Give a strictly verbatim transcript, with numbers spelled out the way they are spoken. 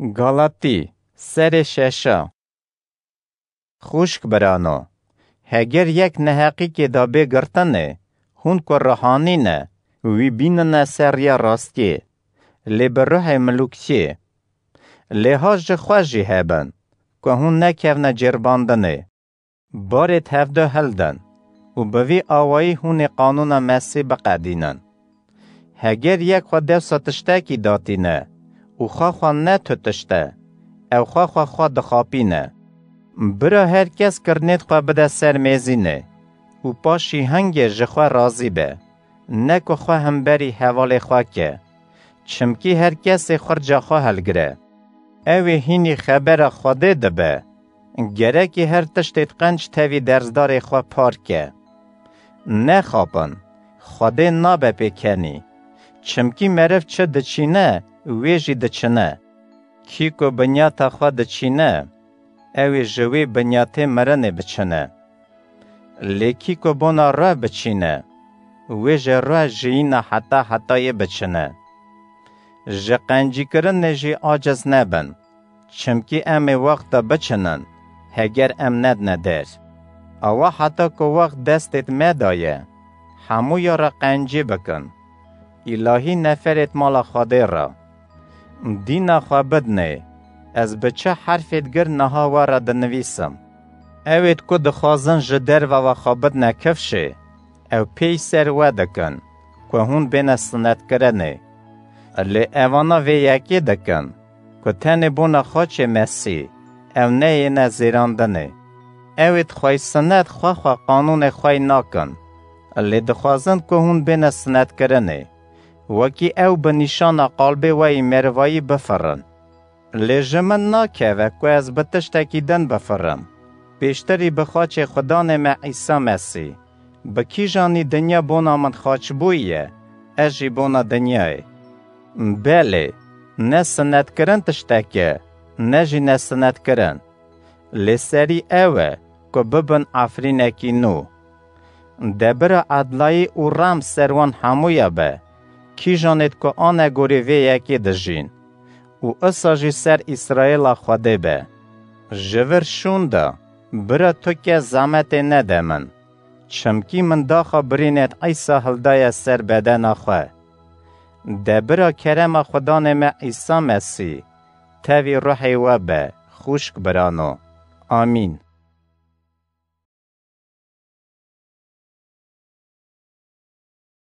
Galatî, serê şeşa. Xwişk birano, heger yek neheqîkê da bê girtinê, hûn ku rihanî ne, wî bînine ser riya rastiyê, lê bi ruhê milûkçiyê. Lê ha ji xwe jî hebin, ku hûn nekevne cêrbandinê. Barê tevdo hildin û bi vî awayî hûn ê qanûna Mesî biqedînin. Heger yek xwe dewsa tiştekî datîne û xwe xwe ne tu tişt e, ew xwe xwe xwe dixapîne. Bira her kes kirinêt xwe bide ser mêzînê û paşî hingê ji xwe razî be, ne ku xwe hemberî hevalê xwe ke, çimkî her kesê xurca xwe hilgire. Ew ê hînî xebera Xwedê dibe. Gerekî her tiştê qenc tevî dersdarê xwe par ke. Nexapin, Xwedê nabe pêkenî. Çimkî meriv çi diçîne, wê jî diçine. Kî ku binyata xwe diçîne, ew ê ji wê binyatê mirinê biçine. Lê kî ku bona ruh biçîne, wê ji ruh jiyîna heta hetayê biçine. Ji qencîkirinê jî aciz nebin, çimkî em ê wexta biçinin, heger em nedine der. Awa heta ku wext destêt me daye, hemûya re qencî bikin. Îlahî neferêt mala Xwedê re. Dîna xwe bidinê, ez bi çi herfêt gir niha we re dinivîsim. Ewêt ku dixwazin ji derve ve xwe bidine kifşê, ew pêy ser we dikin, ku hûn bêne sinetkirinê. Lê evana vê yekê dikin, ku tenê bona xaçê Mesî, ew neyêne zêrandinê. Ewêt xwey sinet xwe xwe qanûnê xwey nakin, lê dixwazin ku hûn bêne sinetkirinê, wekî ew bi nîşana qalbê we yî merivayî bifirin. Lê ji min nakeve ku ez bi tiştekî din bifirim. Pêştirî bi xaçê Xudanê me Îsa Mesî, bi kîjanî dinya bona min xaç bûyî ye, ez jî bona dinyayê. Belê, ne sinetkirin tiştek e, ne jî nesinetkirin. Lê serî ew e ku bibin efrînekî nû. De bira edlayî û rem ser wan hemûya be, kîjanêt ku anegorî vê yekê dijîn û isa jî ser Îsraêla Xwedê be. Ji vir şûnda, bira tu kes zemetê nede min, çimkî min daxa birînêt Îsa hildaye ser bedena xwe. De bira kerema Xudanê me Îsa Mesî, tevî ruhê we be, xwişk birano. Amîn.